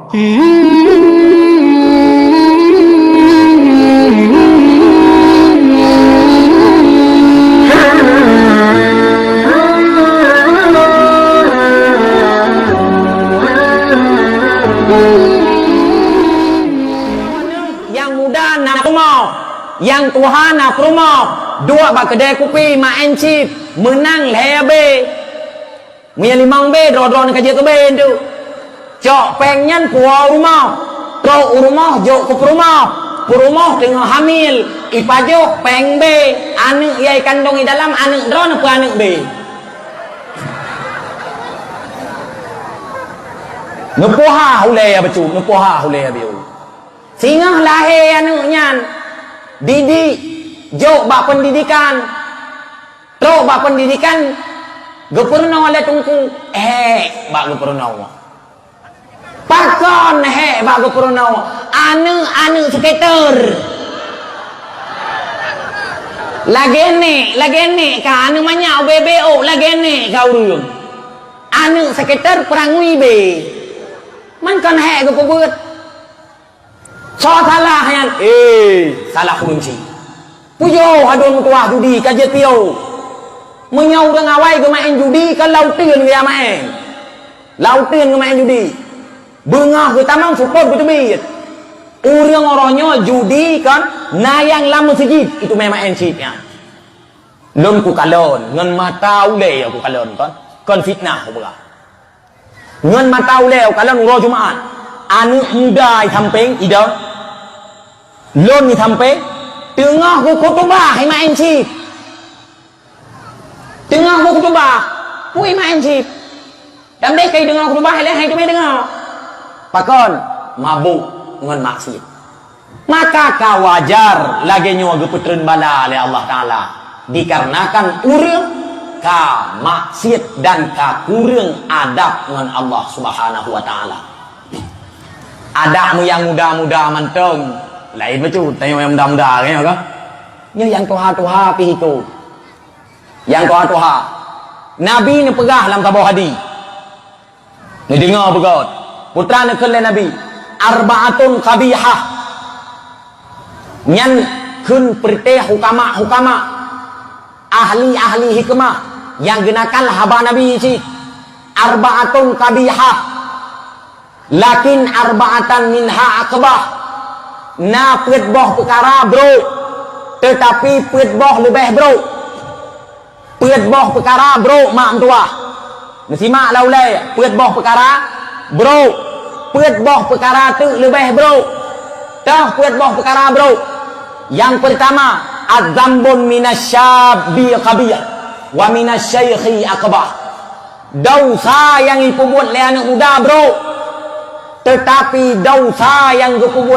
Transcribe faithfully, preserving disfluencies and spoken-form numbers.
Nyang muda na peurumoh, nyang tuha na peurumoh, duek bak keudè kupi, maén cit, meunang lhèe abé. Meunyoe limong bé, droe-droe neuh ka jeuet keu bé tu. Cok péng nyan puwoe u rumoh. Trok u rumoh, jok keu peurumoh. Peurumoh teungoh hamil, ipajoh péng bé. Aneuk nyang ikandong i dalam, aneuk droe neuh peue aneuk bé. Neupoha ulèe ya bacut, neupoha ulèe ya biu. Singoh lahé aneuk nyan, didik, jok bak peundidikan. Trok bak peundidikan, geupeurunoe lé teungku, hék bak geupeurunoe. Pakon hék bak geupeurunoe? Aneuk-aneuk seukéter. Lagèe nèk, lagèe nèk ka aneuk manyak ubé-bé ôk, lagèe nèk ka ureueng. Aneuk seukéter peurangui bé. Man kon hék geupeubeuet. Soe salah nyan? Eh, salah ureueng chik. Pujoe hadon meutuwah judi ka jeuet piôh. Meunyoe ureueng awai geumaén judi, kan lam uteuen geumaén. Lam uteuen geumaén judi. Beungoh geutamong seupôt geuteubiet. Ureueng uroe nyoe judi kan na nyang lam meuseujid, itu maén-maén cit nyan. Lôn kukalon, ngon mata ulèe kukalon kon, kon fitnah kupeugah. Ngon mata ulèe kalon uroe Jumat, aneuk muda i sampéng idong, lôn i sampéng, teungoh geukhutubah i maén cit. Teungoh geukhutubah, peue i maén cit. Dan deh ka ideungoe khutubah, lé hai teumé deungoe. Pakon? Mabök ngon maksiet. Maka ka wajar lagèe nyoe geupeutreun bala lé Allah Taala, dikarenakan ureueng ka maksiet dan ka kureueng adab ngon Allah Subhanahu wa Taala. Adab meunyoe nyang muda-muda mantong, laén bacut, tanyoe nyang muda-muda, kan, ya kan? Nyoe nyang tuha-tuha pih ikôt. Nyang tuha-tuha. Nabi neupeugah lam saboh hadis. Neudeungoe beugöt. Peue neukheun lé Nabi, "Arba'atun qabihah." Nyan kheun peureuté hukama-hukama, ahli-ahli hikmah nyang geunakal haba Nabi cit. "Arba'atun qabihah, lakin arba'atan minha aqbah." Na peuet boh peukara brôk, teutapi peuet boh leubeh brôk. Peuet boh peukara brôk mak meutuwah. Neusimak lam ulèe, peuet boh peukara brôk. Peuet boh peukara teuk leubeh brôk. Toh peuet boh peukara brôk. Nyang peurtama, "Adzambun minasyabbi qabih, wa minasyaikhi aqbah." Desya nyang jipeubuet lé aneuk muda brôk, teutapi desya nyang geupeubuet